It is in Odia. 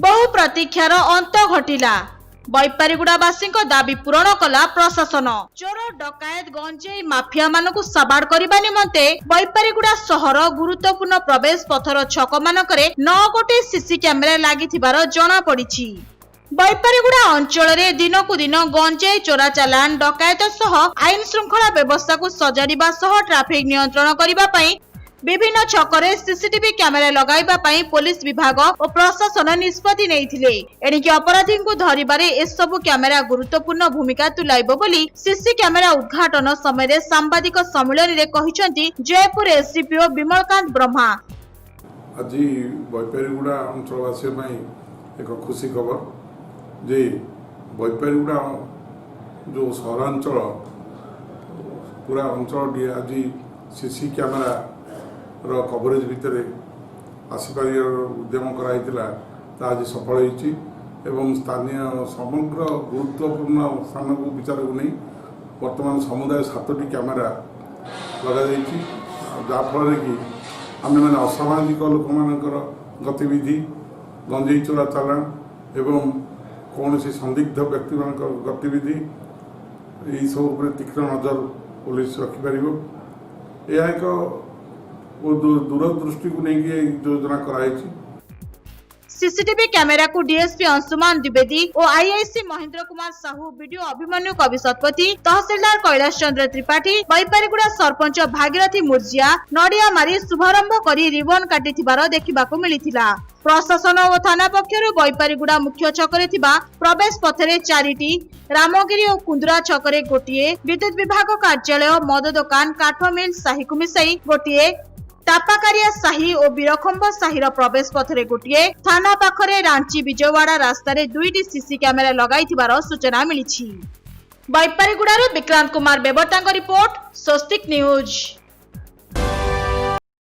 ବହୁ ପ୍ରତୀକ୍ଷାର ଅନ୍ତ ଘଟିଲା। ବୈପାରିଗୁଡ଼ାବାସୀଙ୍କ ଦାବି ପୂରଣ କଲା ପ୍ରଶାସନ। ଚୋର, ଡକାୟତ, ଗଞ୍ଜେଇ ମାଫିଆମାନଙ୍କୁ ସାବାଡ଼ କରିବା ନିମନ୍ତେ ବୈପାରିଗୁଡ଼ା ସହର ଗୁରୁତ୍ୱପୂର୍ଣ୍ଣ ପ୍ରବେଶ ପଥର ଛକମାନଙ୍କରେ 9 ଗୋଟି ସିସି କ୍ୟାମେରା ଲାଗିଥିବାର ଜଣାପଡ଼ିଛି। ବୈପାରିଗୁଡ଼ା ଅଞ୍ଚଳରେ ଦିନକୁ ଦିନ ଗଞ୍ଜେଇ ଚୋରା ଚାଲାଣ, ଡକାୟତ ସହ ଆଇନ ଶୃଙ୍ଖଳା ବ୍ୟବସ୍ଥାକୁ ସଜାଡ଼ିବା ସହ ଟ୍ରାଫିକ ନିୟନ୍ତ୍ରଣ କରିବା ପାଇଁ ବିଭିନ୍ନ ଛକରେ ସିସିଟିଭି କ୍ୟାମେରା ଲଗାଇବା ପାଇଁ ପୋଲିସ ବିଭାଗ ଓ ପ୍ରଶାସନ ନିଷ୍ପତ୍ତି ନେଇଥିଲେ। ଏଣିକି ଅପରାଧୀଙ୍କୁ ଧରିବାରେ ଏସବୁ କ୍ୟାମେରା ଗୁରୁତ୍ୱପୂର୍ଣ୍ଣ ଭୂମିକା ତୁଲାଇବ ବୋଲି ସିସି କ୍ୟାମେରା ଉଦ୍ଘାଟନ ସମୟରେ ସାମ୍ବାଦିକ ସମ୍ମିଳନୀରେ କହିଛନ୍ତି ଜୟପୁର ଏସଡିପିଓ ବିମଳକାନ୍ତ ବ୍ରହ୍ମା। ଆଜି ବୈପାରିଗୁଡ଼ା ଅଞ୍ଚଳବାସୀଙ୍କ ପାଇଁ ଏକ ଖୁସି ଖବର ଯେ ବୈପାରିଗୁଡ଼ା ଯେଉଁ ସହରାଞ୍ଚଳ, ପୁରା ଅଞ୍ଚଳଟି ଆଜି ସିସି କ୍ୟାମେରାର କଭରେଜ ଭିତରେ ଆସିପାରିବାର ଉଦ୍ୟମ କରାଯାଇଥିଲା, ତାହା ଆଜି ସଫଳ ହୋଇଛି ଏବଂ ସ୍ଥାନୀୟ ସମଗ୍ର ଗୁରୁତ୍ୱପୂର୍ଣ୍ଣ ସ୍ଥାନକୁ ବିଚାରକୁ ନେଇ ବର୍ତ୍ତମାନ ସମୁଦାୟ ସାତୋଟି କ୍ୟାମେରା ଲଗାଯାଇଛି। ଆଉ ଯାହାଫଳରେ କି ଆମେମାନେ ଅସାମାଜିକ ଲୋକମାନଙ୍କର ଗତିବିଧି, ଗଞ୍ଜେଇ ଚୋରା ଚାଲାଣ ଏବଂ କୌଣସି ସନ୍ଦିଗ୍ଧ ବ୍ୟକ୍ତିମାନଙ୍କର ଗତିବିଧି, ଏହିସବୁ ଉପରେ ତୀକ୍ଷ୍ଣ ନଜର ପୋଲିସ ରଖିପାରିବ। ଏହା ଏକ ଦୂରଦୃଷ୍ଟିକୁ ନେଇକି ଏହି ଯୋଜନା କରାଯାଇଛି। ସିସିଟିଭି କ୍ୟାମେରାକୁ ଡିଏସପି ଅଂଶୁମାନ ଦ୍ୱିବେଦୀ ଓ ଆଇଆଇସି ମହେନ୍ଦ୍ର କୁମାର ସାହୁ, ବିଡିଓ ଅଭିମନ୍ୟୁ କବି ଶତପଥୀ, ତହସିଲଦାର କୈଳାସ ଚନ୍ଦ୍ର ତ୍ରିପାଠୀ, ବୈପାରିଗୁଡ଼ା ସରପଞ୍ଚ ଭାଗୀରଥୀ ମୁର୍ଜିଆ ନଡିଆ ମାରି ଶୁଭାରମ୍ଭ କରି ରିବନ କାଟିଥିବାର ଦେଖିବାକୁ ମିଳିଥିଲା। ପ୍ରଶାସନ ଓ ଥାନା ପକ୍ଷରୁ ବୈପାରିଗୁଡ଼ା ମୁଖ୍ୟ ଛକରେ ଥିବା ପ୍ରବେଶ ପଥରେ ଚାରିଟି, ରାମଗିରି ଓ କୁନ୍ଦୁରା ଛକରେ ଗୋଟିଏ, ବିଦ୍ୟୁତ ବିଭାଗ କାର୍ଯ୍ୟାଳୟ, ମଦ ଦୋକାନ, କାଠ ମିଲ୍ ସାହିକୁ ମିଶାଇ ଗୋଟିଏ, ତାପାକାରିଆ ସାହି ଓ ବୀରଖମ୍ବ ସାହିର ପ୍ରବେଶ ପଥରେ ଗୋଟିଏ, ଥାନା ପାଖରେ ରାଞ୍ଚି ବିଜୟୱାଡା ରାସ୍ତାରେ ଦୁଇଟି ସିସି କ୍ୟାମେରା ଲଗାଇଥିବାର ସୂଚନା ମିଳିଛି। ବୈପାରିଗୁଡ଼ାରୁ ବିକ୍ରାନ୍ତ କୁମାର ବେବର୍ତ୍ତାଙ୍କ ରିପୋର୍ଟ, ସ୍ୱସ୍ତିକ ନ୍ୟୁଜ୍।